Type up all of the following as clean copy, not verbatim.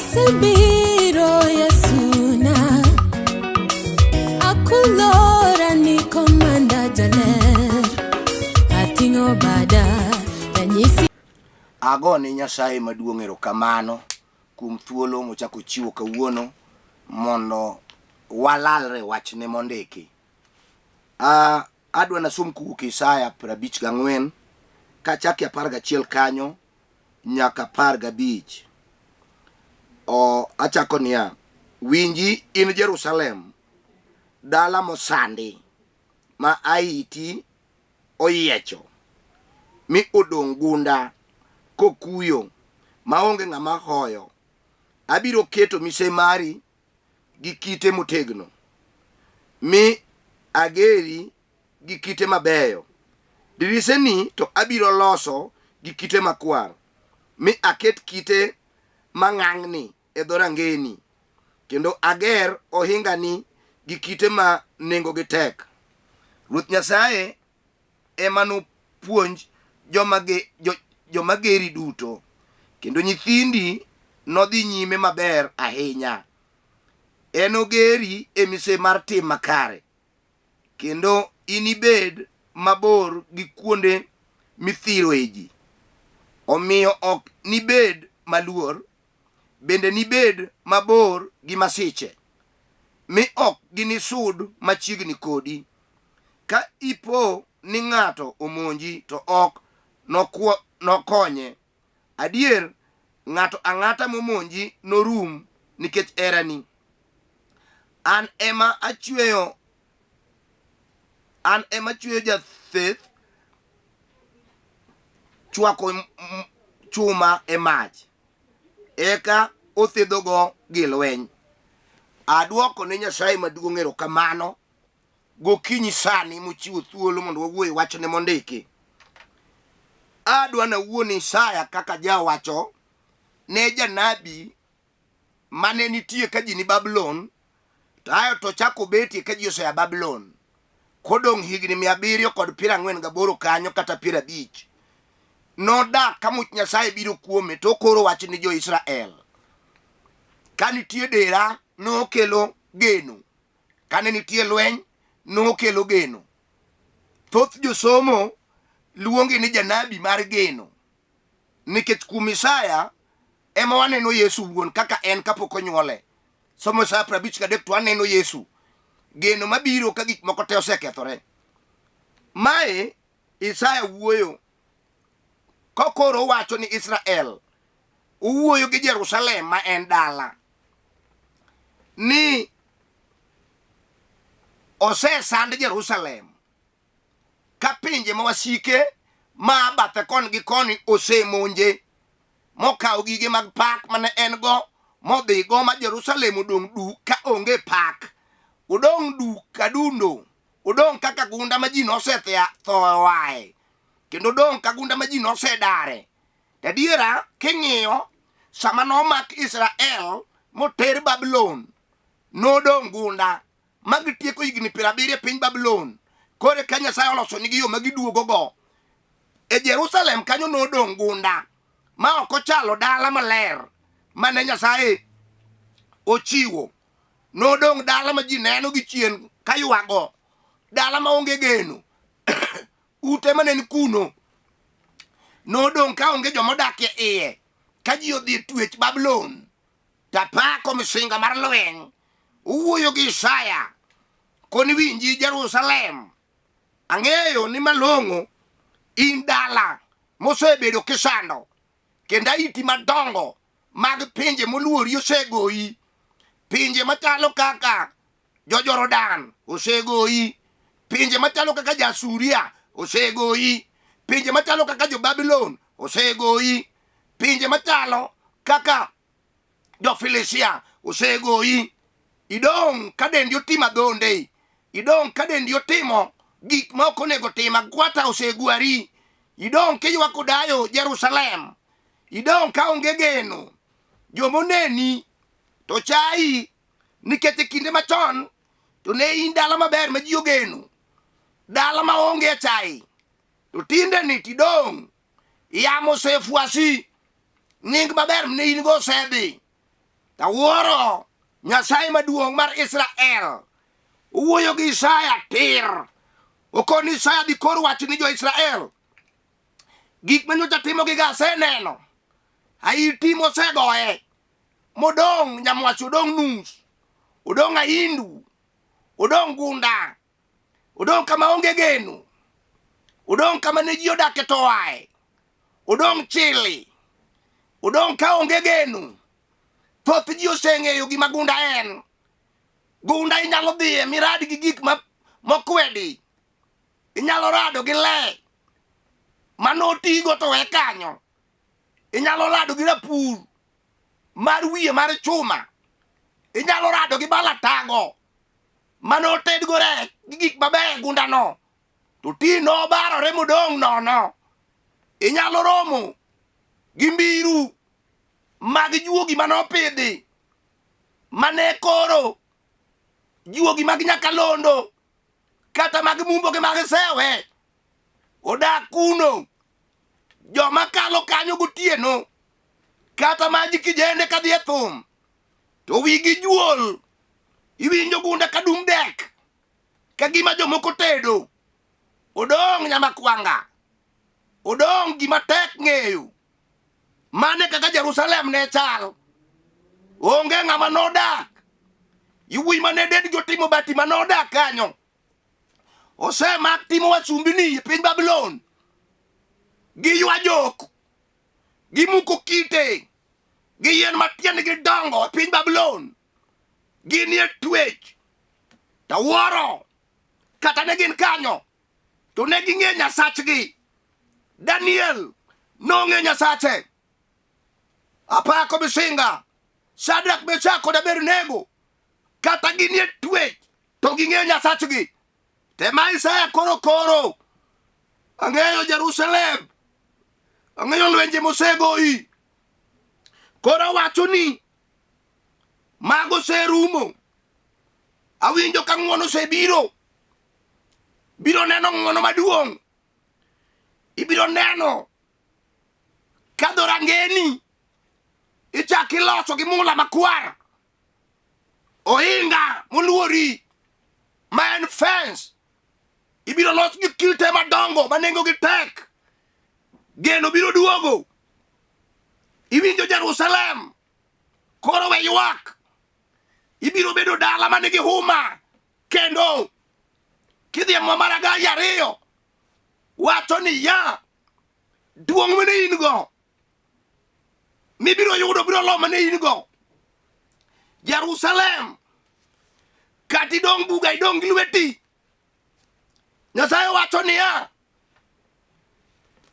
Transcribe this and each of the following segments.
Asebiro Yesuna, akulora ni komanda jaler, ating'o bada ranyisi. Ago ne Nyasaye maduong' erokamano kuom thuolo mochako chiwo kawuono mondo walalre wachne mondiki. Uh, adwa nasom kowuok Isaya 54 kachake 11 kanyo nyaka 15. O, achako niya, winji in Jerusalem, dala mosandi ma aiti oyiecho mi odong' gunda kokuyo maonge ng'ama hoyo. Abiro keto mise mari gi kite motegno, mi ageri gi kite mabeyo. Diriseni to abiro loso gi kite makwar, mi aket kite mang'ang'ni e dhorangeyeni, kendo ager ohingani gi kite ma nengogi tek. Ruoth Nyasaye ema nopuonj joma, ge, jo, joma geri duto, kendo nyithindi nodhi nyime maber ahinya. Enogeri e mise mar tim makare, kendo inibed mabor gi kuonde mithiroe ji. Omiyo ok nibed maluor, bende nibed mabor gi masiche, mi ok ginisud machiegni kodi. Ka ipo ni ng'ato omonji to ok nokonye. Adier, ng'ato ang'ata momonji norum nikech herani. An ema achweyo an ema achweyo jatheth chwako chuma e mach eka othedhogo gi lweny. Adwoko ne Nyasaye maduong' erokamano gokinyi sani mochiwo thuolo mondo wawuo e wachne mondiki. Adwa nawuo ni Isaya kaka jawacho ne janabi mane nitie ka ji ni Babulon to ayo to chako betie ka ji osea Babulon kodong' higni 748 kanyo kata 50 nodak ka much Nyasaye biro kuome to okoro wach ni jo-Israel. Ka nitie dera nokelo geno Kane nitie lweny, nokelo geno. Thoth josomo luonge ni janabi mar geno nikech kuom Isaya ema waneno Yesu wuon kaka en kapok onyuole. Somo Isaya 53 to waneno Yesu. Geno mabiro ka gik moko te osekethore. Mae Isaya wuoyo kokoro owacho ni Israel owuoyo gi Jerusalem ma en dala ni osesand Jerusalem ka pinje ma wasike ma bathe koni gi koni osemonje mokawo gige mag pak mane en go modhigo ma Jerusalem odong' duk ka onge pak odong' duk adundo odong' kaka gunda ma ji nosethoae kendo odong' ka gunda ma ji nosedare Adiera king'iyo sama nomak Israel moter Babulon, nodong' gunda ma gitieko higni 70 e piny Babulon. Koro ka Nyasaye oloso nigi yo ma giduogogo. E Jerusalem kanyo nodong' gunda ma ok ochalo dala maler mane Nyasaye ochiwo. Nodong' dala ma ji neno gi chien ka ywago, dala ma onge geno. Ute mane ni kuno nodong' ka onge joma odak e iye ka ji odhi e twech Babulon. Tapako misinga mar lweny owuoyo gi Isaya koni winji Jerusalem, ang'eyo ni malong'o in dala mosebedo kisando kendo aiti madongo mag pinje moluori osegoyi, pinje machalo kaka Jo-Jordan osegoyi, pinje machalo kaka Ja-Suria osegoyi, pinje machalo kaka Jo-Babulon osegoyi, pinje machalo kaka Jo-Filistia osegoyi. Idong' ka dendi otimo adhonde, idong' ka dendi otimo gik ma ok onego tim, agwata osegwari, idong' kiywak odayo Jerusalem, idong' ka onge geno. Jomoneni to chayi nikech e kinde machon to ne in dala maber ma ji ogeno, dala ma onge achaye. To tinde ni tidong' yamo osefwasi, nying maber mne in go osedhi. Tawuoro Nyasaye maduong' mar Israel owuoyo gi Isaya tir. Okoni Isaya dhi kor wach ni jo-Israel. Gik ma nyocha timogi ga aseneno. Ahiti mosegoye modong' nyamwachi odong' nus, odong' aindu, odong' gunda, odong' kama onge geno, odong' kama ne ji odake to oaye, odong' chili, odong' ka onge geno. Thoth ji oseng'eyo gima gunda en. Gunda inyalo dhiye mirad gi gik ma mokwedi. Inyalo rado gi le manotigo to we kanyo. Inyalo rado gi rapur mar wiye mar chuma. Inyalo rado gi balatago mane otedgo rech gi gik mabeyo e gundano to ti nobarore modong' nono. Inyalo romo gi mbiru mag juogi mane opidhi mane koro juogi mag nyakalondo kata mag mumbo gi mag sewe odak kuno. Joma kalo kanyo gotieno kata ma ji kijende kadhi e thum to wigi juol iwinjo gunda ka dum dek ka gima jomoko tedo odong' nyamakwanga odong' gima tek ng'eyo mane kaka Jerusalem ne chal onge ng'ama nodak yawuoyi mane dendgi otimo bati ma nodak kanyo osemak timo wasumbini e piny Babulon giywa jok gimuko kite gi yien ma tiendgi dongo e piny Babulon ginie twech to wuoro kata ne gin kanyo to ne ging'e Nyasachgi. Daniel nong'e Nyasache. Apako misinga Shadrach, Meshach kod Abednego kata ginie twech to ging'eyo Nyasachgi. Tema Isaya koro koro ang'eyo Jerusalem, ang'eyo lwenje mosegoyi. Koro awacho ni mago oserumo. Awinjo ka ng'wono osebiro. Biro neno ng'wono maduong'. Ibiro neno ka dhorangeni ichak iloso gi mula makwar. Ohinga moluori ma en fence ibiro los gi kite madongo ma nengogi tek. Geno biro duogo. Iwinjo Jerusalem koro we ywak. Ibiro bedo dala ma nigi huma kendo kidhi e Muma mar Hagai ariyo wacho ni ya duong' mane in go mibiro yudo biro lo mane in go Jerusalem kata idong' buga idong' gi lweti Nyasaye wacho niya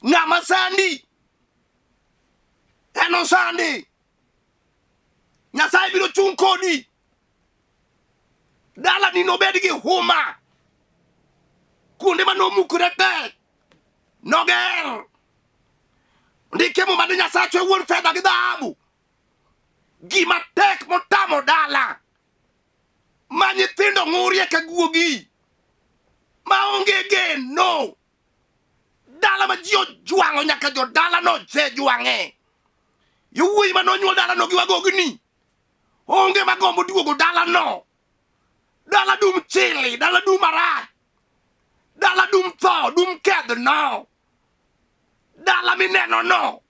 ng'ama sandi en osandi Nyasaye biro chung' kodi dalani nobed gi huma kuonde ma nomukore te noger ndike muma ni Nyasache wuon fedha gi dhahabu gima tek motamo dala ma nyithindo ng'urie ka guogi ma onge geno dala ma ji ojwang'o nyaka jodalano osejwang'e yowuoyi ma nonyuol dalano gi wagogni onge magombo duogo dalano dala dum chili dala dum marach dala dum tho dum kedhno dala mineno no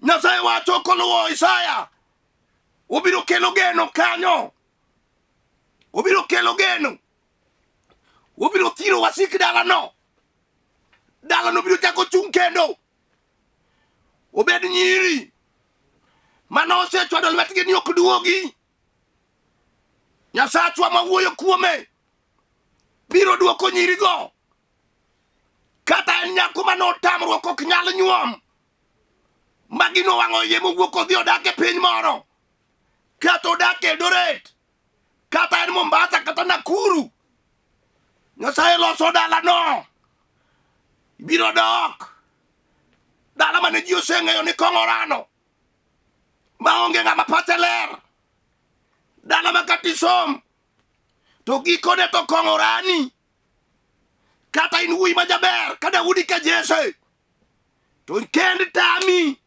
Nyasaye wacho koluwo Isaya obiro kelo geno kanyo obiro kelo geno obiro thiro wasik dalano dalano biro chako chung' kendo obed nyiri mane osechwado lwetgi ni ok duogi Nyasachwa ma wuoyo kuome biro duoko nyirigo kata en nyako mane otamruok ok nyal nyuom ma gino wang'o iye mowuok odhi odak e piny moro kata odak Eldoret kata en Mombasa kata Nakuru Nyasaye loso dalano biro dok dala mane ji oseng'eyo ni kong'o orano maonge ng'ama pache ler dala ma kata isom to gikone to kong'o orani kata in wuoyi ma jaber ka Daudi ka Jesse to kend tami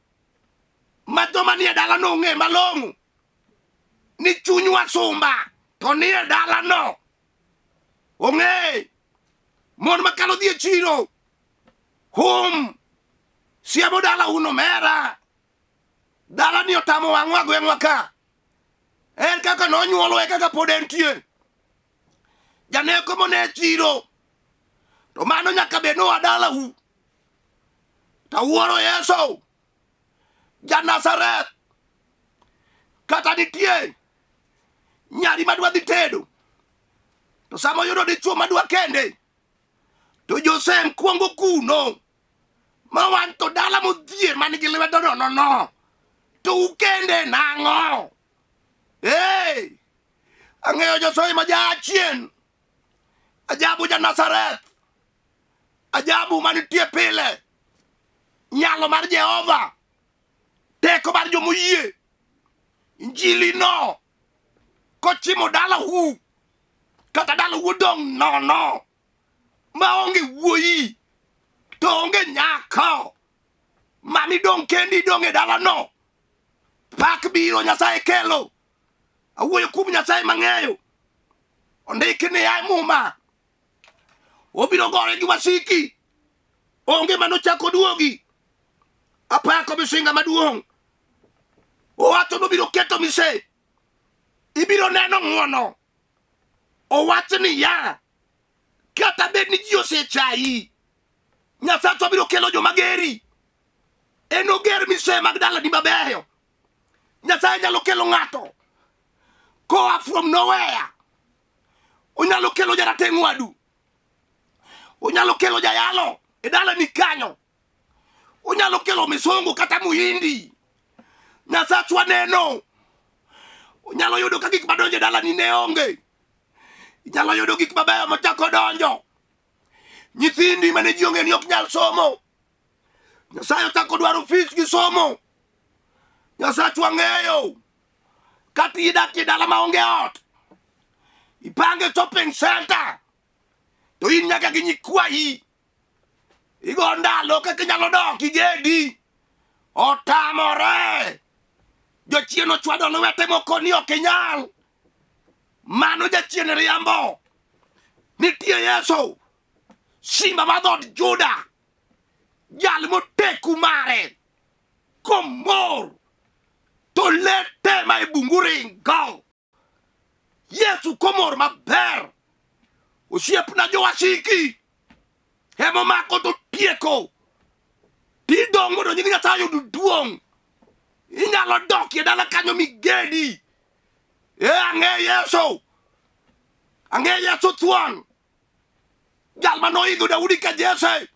ma joma nie dalano ong'e malong'o. Ni chuny wasumba to ni e dalano. Ong'e mon makalo dhi e chiro hum siemo dala uno mera dala ni otamo wang'wa gweng'wa ka en kaka nonyuolwa e kaka pod entie janeko mone e chiro to mano nyaka bed noa dalau tawuoro Yesu ja-Nazareth kata nitie nyari madwa dhi tedo to sama oyudo dichuo madwa kende to Josem kwongo kuno ma wan to dala modhier man gi lwedo nono no to ukende nang'o? Hey, ang'eyo Josoi ma jachien ajabu ja Nazareth ajabu manitie pile nyalo mar Jehova teko mar jomoyie injili no kochimo dala hu kata dala odong' nono maonge wuoyi to onge nyako mami dong' kendi idong' e dalano pak biro Nyasaye kelo awuoyo kuom Nyasaye mang'eyo ondiki niya e muma obiro gore gi wasiki onge manochak oduogi apako misinga maduong' owacho nobiro keto mise ibiro neno ng'wono owach niya kata bed ni ji osechayi Nyasachwa biro kelo joma geri enoger mise mag dalani mabeyo Nyasaye nyalo kelo ng'ato koa from nowhere onyalo kelo jarateng' wadu onyalo kelo jayalo e dalani kanyo onyalo kelo misungu kata muhindi Nyasachwa neno onyalo yudo ka gik madonjo e dalani ne onge inyalo yudo gik mabeyo mochako donjo nyithindi mane ji ong'e ni ok nyal somo Nyasaye ochako dwaro fees gi somo Nyasachwa ng'eyo kata idak e dala maonge ot ipange shopping center to in nyaka gi nyikwayi igo ndalo kaka inyalo dok igedi otamore jachien ochwado lwete moko ni ok inyal mano jachien riambo nitie Yesu simba mar dhood Juda jal moteku mare komor to lete ma e bungu ringo Yesu komor maber osiepna jowasiki emomako to tieko tidong' mondo nying Nyasaye oyud duong' inyalo dokie dala kanyo migedi e ang'e Yesu ang'e Yesu thuon jal manoidho Daudi ka Jesse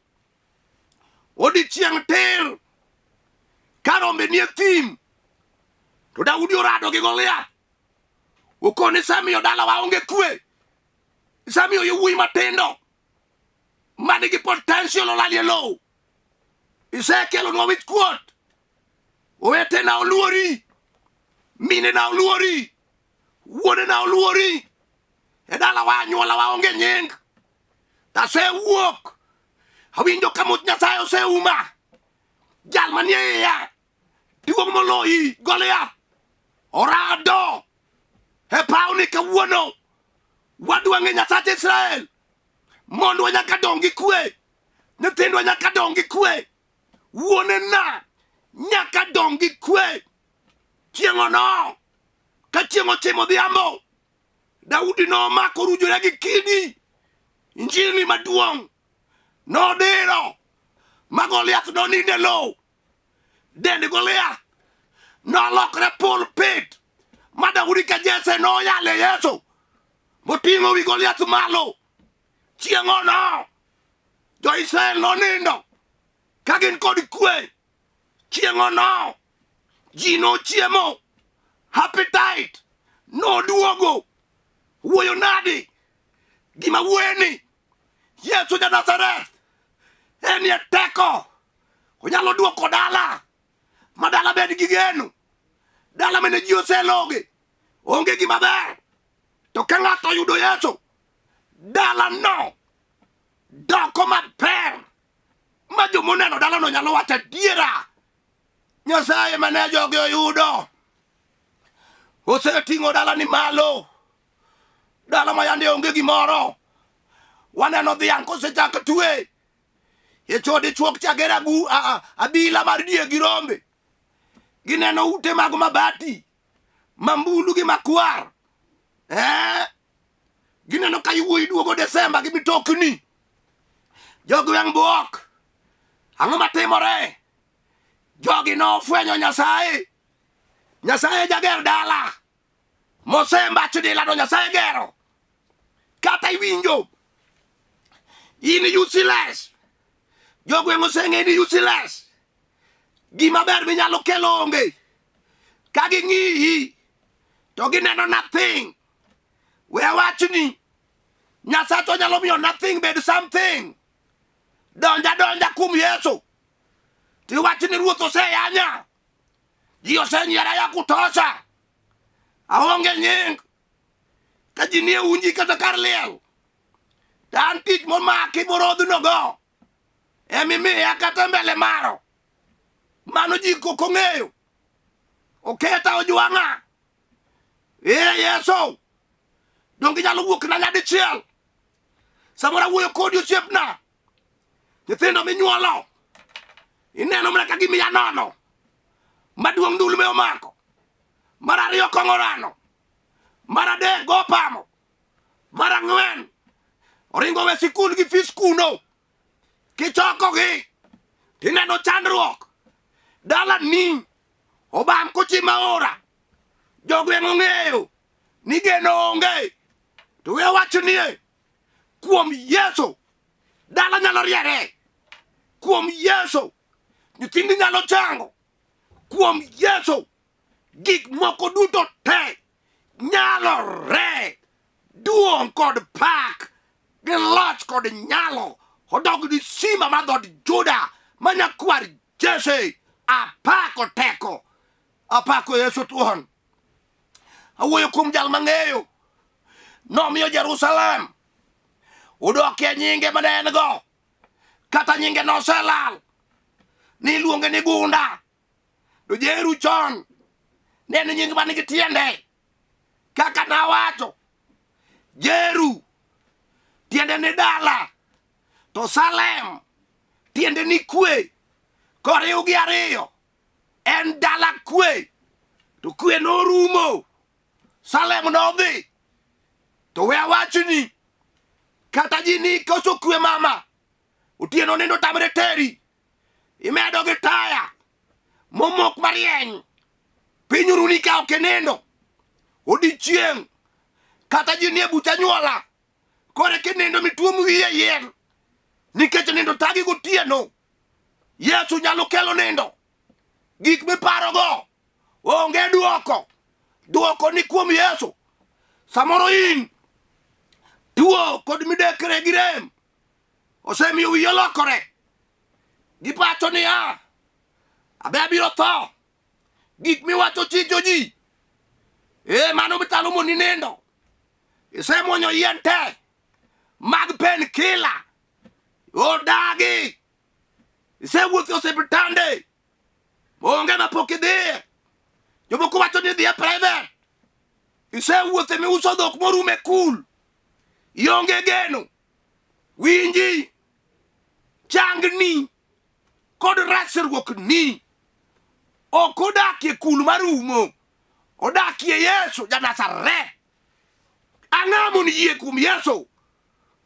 odiechieng' tir ka rombe nie thim to Daudi orado gi Goliath okone isemiyo dalawa onge kwe isemiyo yawuoyi matindo manigi potential olal e lowo isekelonwa wich kuot owetena oluori minena oluori wuonena oluori e dalawa anyuolawa onge nying tasewuok awinjo ka much Nyasaye oseuma jal manie iya duong' moloyi Goliath orado e pawni kawuono wadwa ng'e Nyasach Israel mondwa nyaka dong' gi kwe nyithindwa nyaka dong' gi kwe wuonena nyaka dong' gi kwe chieng'ono ka chieng' ochimo odhiambo Daudi nomako rujore gi kidi injili maduong' nodiro ma Goliath nonindo e lowo dend Goliath nolokre pulpit ma Daudi ka Jesse noyale Yesu moting'o wi Goliath malo chieng'ono jo-Israel nonindo ka gin kod kwe chieng'ono ji nochiemo appetite noduogo wuoyo nadi gima wuoyeni Yesu ja Nazareth en e teko onyalo duoko dala ma dala bed gi geno dala mane ji oseloge onge gima ber to ka ng'ato oyudo Yesu dala no doko maber ma jomoneno dalano nyalo wacho adiera Nyasaye mane jogi oyudo. Oseting'o dalani malo. Dala ma yande onge gimoro. Waneno dhiang' kosechak twe. E chwo dichuok cha ger agu abila mar die gi rombe. Gineno ute mag mabati, mambulu gi makwar. Eh? Gineno ka iwuoyi duogo Desemba gi mitokni. Jogweng' bwok. Ang'o matimore? Jogi nofwenyo Nyasaye. Nyasaye jager dala. Mosembach dilano Nyasaye gero. Kata iwinjo in useless. Jogweng' oseng'e ni useless. Gima ber minyalo kelo onge. Ka ging'iyi to gineno nothing. We awachni, Nyasacha nyalo miyo nothing bed something. Donja donja kuom Yesu. Tiwach ni Ruoth oseyanya. Ji osenyiera ya kutosha. Aonge nying. Ka ji nie unji kata kar liel. To an tich momaki morodhno go. Emimiya kata mbele maro. Mano ji ok ong'eyo. Oketa ojwang'a. Ee Yesu. Donge inyalo wuok na nyadichiel. Samoro awuoyo kodi osiepna. Nyithindo minyuolo. Ineno mana ka gimiya nono. Maduong' ndulme omako. Mar ariyo kong'o rano. Mar adek go pamo. Mar ang'wen oringo we sikul gi fis kuno. Kichokogi tineno chandruok. Dalani obam kochimo aora. Jogweng' ong'eyo ni geno onge. To we awach nie kuom Yesu dala nyalo riere. Kuom Yesu nyithindi nyalo chango. Kuom Yesu gik moko duto te nyalore. Duong' kod pak gi loch kod nyalo odog ni simba mar dhood Juda ma nyakwar Jesse. Apako teko, apako Yesu thuon. Awuoyo kuom jal mang'eyo nomiyo Jerusalem odokie nyinge mane en go, kata nyinge noselal, niluonge ni gunda. To Jeru chon ne en nying man gi tiende, kaka nawacho, Jeru tiende ni dala, to Salem tiende ni kwe. Koriwgi ariyo en dala kwe, to kwe norumo, Salem nodhi. To we awachni, kata ji ni koso kwe mama, otieno nindo tamre teri, imedo gi taya momok marieny, piny oruni ka ok inindo odiechieng', kata ji nie buch anyuola, koro kinindo mituom wiye yien, nikech nindo tagi gotieno. Yesu nyalo kelo nindo. Gik miparogo onge duoko. Duoko ni kuom Yesu. Samoro in tuo kod midekre gi rem osemiyo wiyi olokore. Gipacho niya, abe abiro tho. Gik miwacho chicho ji. Ee, mano mitalo moni nindo. Isemuonyo yien te mag pen killer. Odagi. Isewuotho e osiptande. Onge ma pok idhiye. Jomoko wacho ni idhi e private. Isewuothe miuso dhok morumo e kul. Ionge geno. Winji. Changni kod resruokni ok odakie kul marumo. Odakie Yesu ja Nazareth. Ang'o mondo yie kuom Yesu?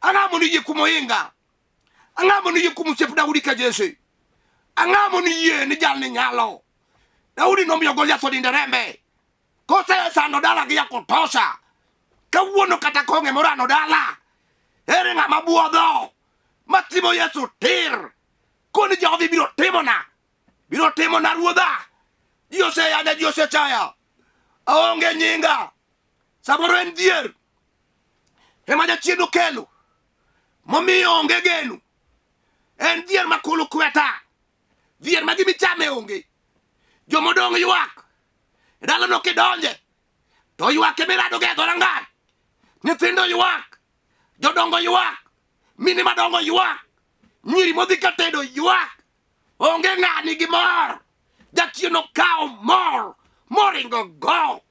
Ang'o mondo yie kuom ohinga? Ang'o mondo yie kuom osiep Daudi ka Jesse? Ang'o mondo yie ni jalni nyalo? Daudi nomiyo Goliath onindo e rembe. Kosesando dala gi ya kutosha. Kawuono kata kong'e morano dala. Ere ng'ama buodho matimo Yesu tir? Koni Jehova biro timona. Biro timona ruodha. Ji oseyanya, ji osechaya. Aonge nyinga. Samoro en dhier ema jachien okelo momiyo onge geno. En dhier ma kulu kweta, dhier ma gimichame onge. Jomodong' ywak e dalano kidonje to ywak emirado go e dhorangach. Nyithindo ywak, jodongo ywak, mine madongo ywak, nyiri modhi ka tedo ywak. Onge ng'ani gi mor. Jachien okawo mor moringo go.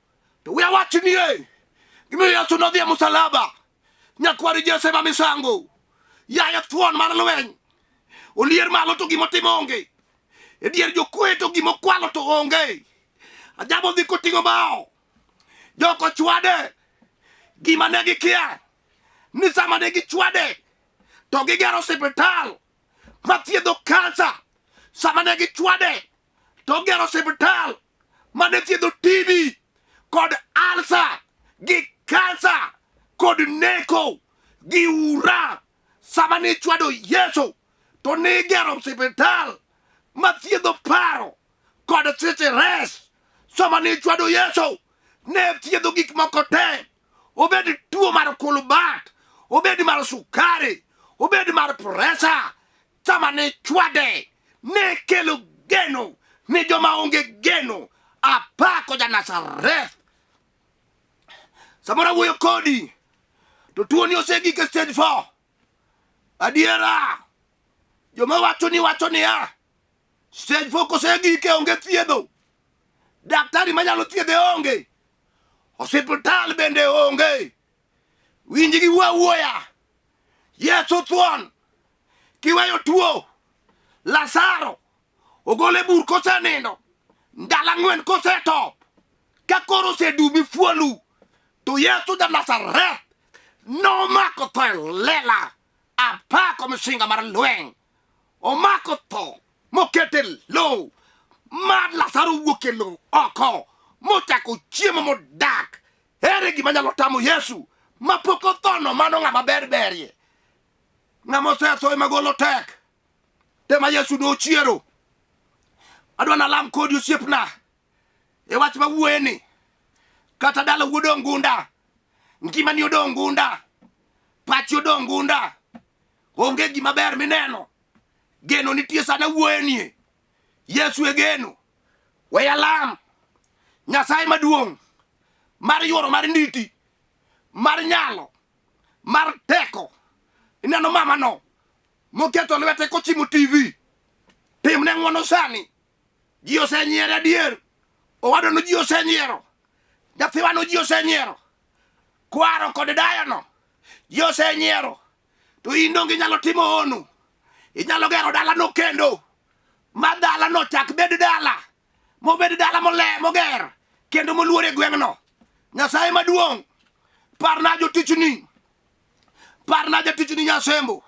To we awach nie gimomiyo Yesu nodhi e musalaba. Nyakwar Jesse ma misango. Yaye thuon mar lweny. Olier malo to gimotimo onge. E dier jokwe to gimokwalo to onge. Ajabo dhi koting'o bao. Joko chwade. Gima ne gikia ni sama ne gichwade to gigero osiptal mathiedho kansa. Sama ne gichwade to gero osiptal mane thiedho TB kod alsa gi kansa kod neko gi ura. Sama ne ichwado Yesu to ne igero osiptal mathiedho paro kod seche res. Sama ne ichwado Yesu ne thiedho gik moko te, obed tuo mar kulbat, obed mar sukari, obed mar presa. Sama ne chwade ne kelo geno ne joma onge geno. Apako ja Nazareth. Samoro awuoyo kodi to tuoni osegik e stage 4. Adiera joma wacho ni wacho niya stage 4 kosegike onge thiedho, daktari manyalo thiedhe onge, osiptal bende onge. Winj gi wuo awuoya. Yesu thuon kiweyo tuo Lazaro ogole bur kosenindo ndalo ang'wen kosetop ka koro osedumi fuolu to Yesu ja Nazareth nomako tho e lela. Apako misinga mar lweny omako tho mokete lowo ma Lazaro wuok e lowo oko mochako chiemo modak. Ere gima nyalo tamo Yesu mapok othono? Mano ng'ama ber berie. Ng'ama osetho ema golo tek. Tema Yesu nochiero. Adwa nalam kodi osiepna e wach ma wuoyeni. Kata dala wuod Ongunda, ngimani odong' gunda, pachi odong' gunda, onge gima ber mineno. Geno nitie sana wuoyenie. Yesu e geno. We alam Nyasaye maduong' mar yuoro mar nditi mar nyalo mar teko. Ineno mama no moketo lwete kochimo TV. Timne ng'wono sani. Ji osenyiere adier. Owadwano ji osenyiero. Nyathiwano ji osenyiero. Kwaro kod dayano ji osenyiero. To in donge inyalo timo hono? Inyalo gero dalano kendo ma dalano chak bed dala mobed dala mole moger kendo moluor e gweng'no. Nyasaye maduong', parna jotichni, parna jatichni Nyasembo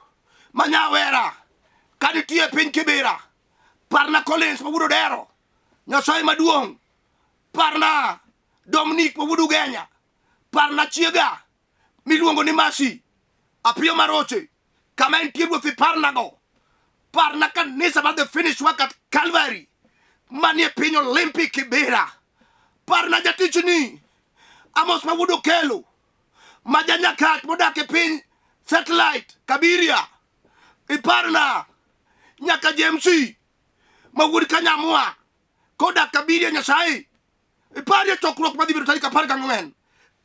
ma nyawera ka nitie e piny Kibera, parna Collins ma wuod Odero. Nyasaye maduong', parna Dominic ma wuod Ugenya, parna chiega miluongo ni Masi Apiyo Maroche kama entie Ruoth iparnago. Parna kanisa mar The Finished Work at Calvary manie piny Olympic Kibera. Parna jatichni Amos ma wuod Okelo ma janyakach modak e piny Satellite Kabiria. Iparna nyaka James ma wuod Kanyamwa kodak Kabiria. Nyasaye iparie chokruok madhi bedo tarik 14.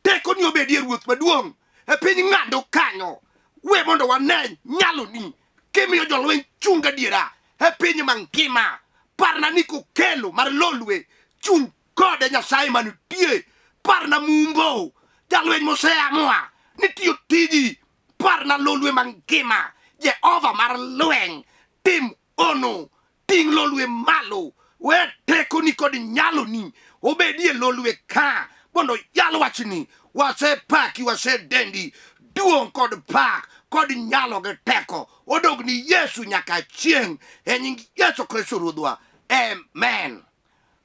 Tekoni obedie Ruoth maduong' e piny ng'ado kanyo. We mondo wane nyaloni kimiyo jolweny chung adiera e piny mangima. Parna ni kokelo mar lolwe chung kode Nyasaye manitie. Parna Mumbo jalweny moseamua ni tiyo tiji. Parna lolwe mangima. Jehova mar lweny tim ono ting' lolwe malo. We tekoni kod nyaloni obedie lolwe ka mondo yal wachni. Wasepaki, wasedendi. Duong' kod pak kod nyalo gi teko odog ni Yesu nyaka chieng' e nying Yesu Kristo Ruodhwa, amen.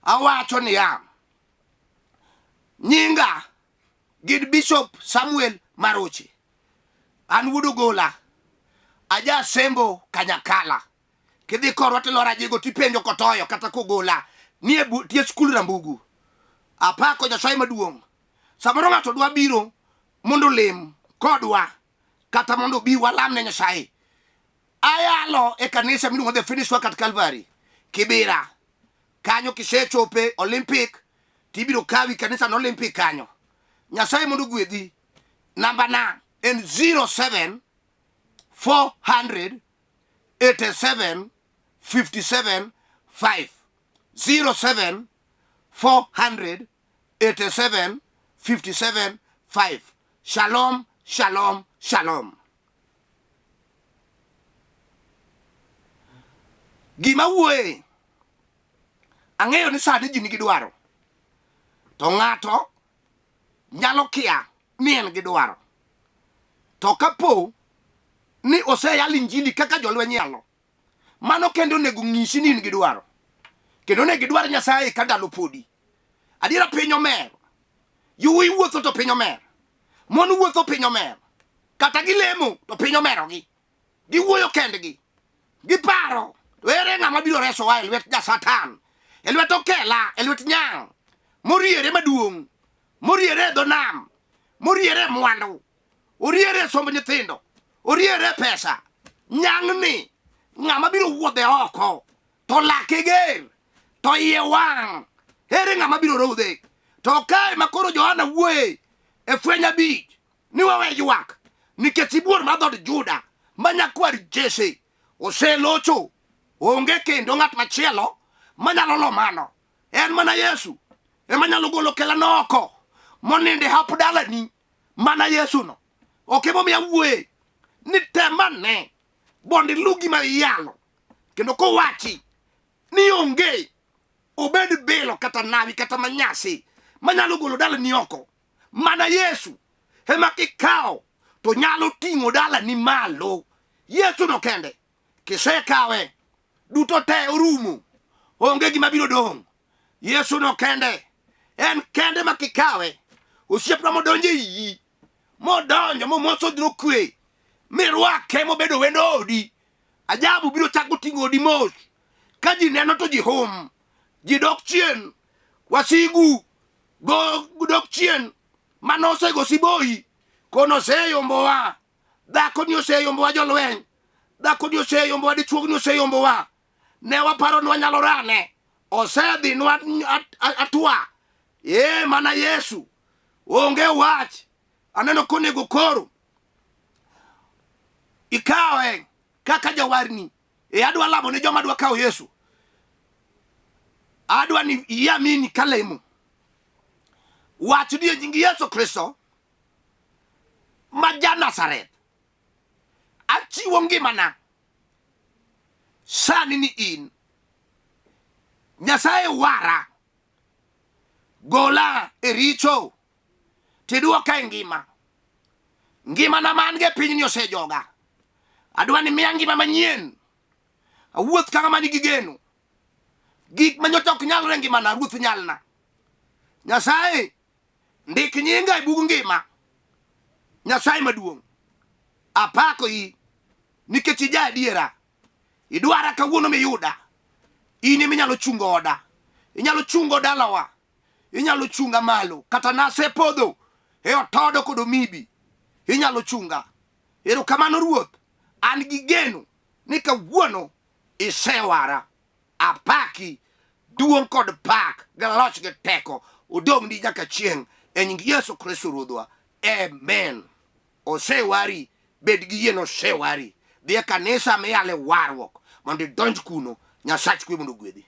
Awacho niya, nyinga gin Bishop Samuel Maroche, an wuod Ogola, aja Sembo Kanyakala. Kidhi korwa tiloro ajigo tipenjo kotoyo kata kogola nie tie skul Rambugu. Apako Nyasaye maduong'. Samoro ng'ato dwa biro mondo olim kodwa kata mondo obi walam ne Nyasaye. Ayalo e kanisa miluongo The Finished Work at Calvary, Kibera. Kanyo kisechope Olympic tibiro kawi kanisa no Olympic kanyo. Nyasaye mondo ogwedhi. Namba na en 07 400 87 57 5 07 400 87 57 5. Shalom, shalom, shalom. Gima wuoye, ang'eyo ni sani ji nigi dwaro, to ng'ato nyalo kia ni en gi dwaro. To kapo ni oseyal injili kaka jolweny yalo, mano kendo onego ng'isi ni in gi dwaro. Kendo onego idwar Nyasaye ka ndalo podi. Adiera piny omer. Yuwi wuotho to piny omer. Mon wuotho piny omer. Kata gilemo to piny omerogi. Giwuoyo kendgi. Giparo. To ere ng'ama biro resowa e lwet ja Satan? E lwet okela, e lwet nyang' moriere maduong', moriere e dho nam, moriere e mwandu, oriere e somb nyithindo, oriere e pesa. Nyang'ni ng'ama biro wuodhe oko to lake ger to iye wang' ere ng'ama biro rodhe? To kae ma koro Johana wuoye e fweny abich ni wawe ywak nikech sibuor mar dhood Juda ma nyakwar Jesse oselocho. Onge kendo ng'at machielo manyalo lo mano. En mana Yesu ema nyalo golo kelano oko monindo e hap dalani. Mana Yesu no. Ok emomiyo awuoye ni temane mondo iluw gima iyalo kendo kowachi ni onge obed bilo kata nawi kata manyasi manyalo golo dalani oko mana Yesu ema kikawo to nyalo ting'o dalani malo. Yesu no kende kisekawe duto te orumo, onge gima biro dong'. Yesu no kende en kende ma kikawe osiepna modonjo e iyi modonjo momoso dhiro kwe mirwake mobedo wendo odi ajabu biro chako ting'o odi mos ka ji neno to ji hum ji dok chien wasigu go dok chien mano osego siboyi kono oseyombowa dhako ni oseyombowa jolweny dhako ni oseyombowa dichuog ni oseyombowa ne waparo ni wanyalo rane osedhinwa atwa ee mana Yesu onge wach aneno konego koro ikawe kaka jawarni e adwa lamo ne joma dwa kawo Yesu adwa ni iamini kalemo wach ni e nying Yesu Kristo ma ja Nazareth achiwo ngimana sani ni in Nyasaye wara gola e richo tidwoka e ngima ngimana ma an go e pinyni osejoga adwa ni miya ngima manyien awuoth ka ng'ama nigi geno gik ma nyocha ok nyalre e ngimana ruoth nyalna nyasaye ndik nyinga e bug ngima nyasaye maduong' apako i nikech ija adiera idwara kawuono miyuda in ema inyalo chungo oda inyalo chungo dalawa inyalo chunga malo kata nasepodho e otodo kod omibi inyalo chunga erokamano ruoth an gi geno ni kawuono isewara apaki duong' kod pak gi loch gi teko odong'ni nyaka chieng' e nying Yesu Kristo Ruodhwa amen osewari bed gi yie nosewari dhi e kanisa miyale warruok mondo idonj kuno nyasach kwe mondo ogwedhi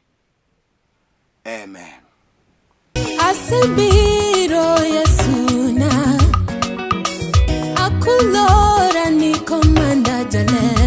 amen Asebiro Yesu na akulora ni komanda jaler.